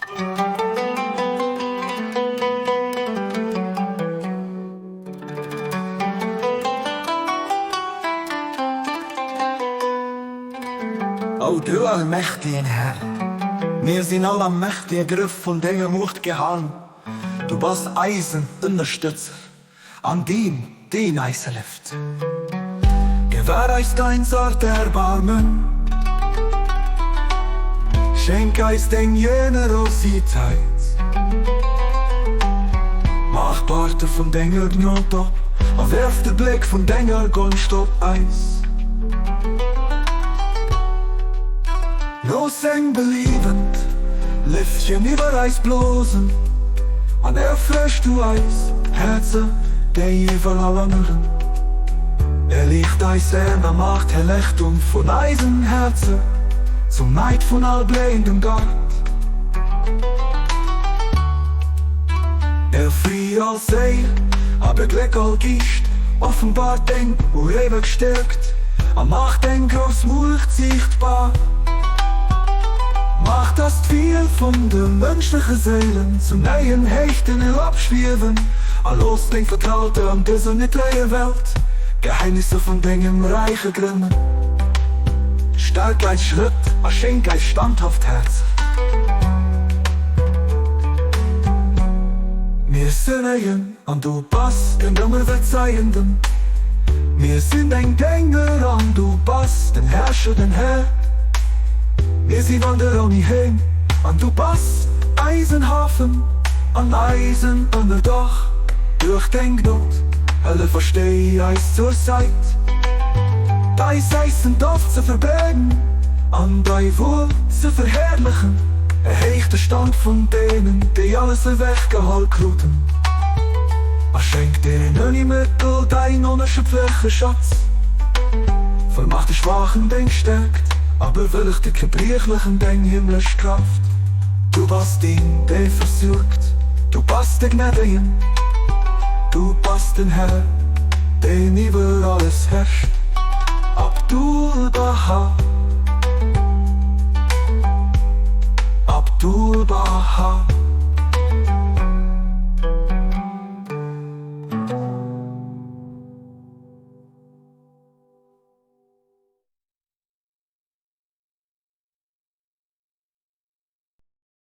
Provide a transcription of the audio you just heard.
O du allmächtigen Här, mir sinn all am mächtige Grëff vun denger Muecht gehalen, du bass eisen Ënnerstëtzer an deen, deen eis hëlleft. Gewähr eis dein zart Erbarmen, schenk eis deng Generositeit. Maach d'Porte vun denger Gnod op a werf de Bléck vun denger Gonscht op eis. Looss eng beliewend Lëftchen iwwer eis blosen an erfrësch du eis Häerzer, déi iwwer all aneren. Erliicht eis Aen a maach d'Herrlechtum vun eisen Häerzer zum Neid vun all bléiendem Gaart. Erfri all Séil a begléck all Geescht, offenbar deng uréiweg Stäerkt a maach deng grouss Muecht siichtbar. Maach, dass d'Wiel vun de mënschleche Séilen zu neien Héichten erapschwiewen a looss deng Vertraute an dëser niddreger Welt d'Geheimnisser vun dengem Räich ergrënnen. Stäerk eis Schrëtt a schénk eis standhaft Häerzer. Mir sënnegen an du bass den Ëmmerverzeienden. Mir sinn deng Dénger an du bass den Herrscher, den Här. Mir si Wanderer ouni Heem an du bass eisen Hafen an eisen Ënnerdach. Duerch deng Gnod hëllef a stéi eis zur Säit, däi séissen Doft ze verbreeden an däi Wuert ze verherrlechen. Erhéich de Stand vun deenen, déi alles ewechgeholl kruten, a schenk deenen ouni Mëttel däin onerschöpfleche Schatz. Vermach de Schwaachen deng Stäerkt a bewëlleg de Gebriechlechen deng himmlesch Kraaft. Du bass deen, dee versuergt, du bass de Gnädegen, du bass den Här, deen iwwer alles herrscht. Abdu'l-Bahá. Abdu'l-Bahá.